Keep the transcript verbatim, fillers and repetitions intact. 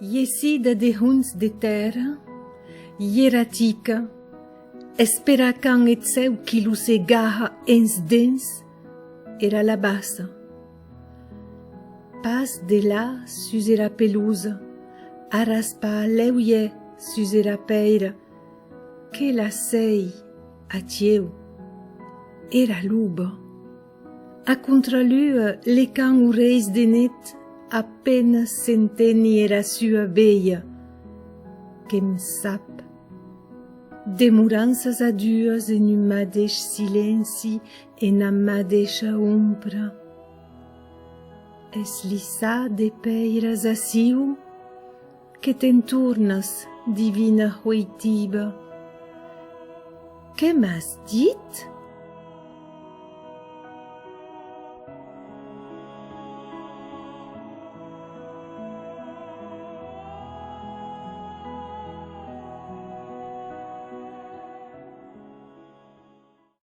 Iessida de hons de tèrra, ieratica, esperacan eth cèu qui lo segaha ens dents, era labassa. Pas de là sus era pelosa, a raspar lèu iè sus era pèira, que la sèi, atieu, era loba. A contralua, le can orelhs de net, a pena s'enteni era sua velha, que'm sap. Demoranças a duas en un madeish silenci, ena madeisha ombra. Eslissar de pèiras aciu, que te'n tornas, divina hoitiba. Que m'as dit?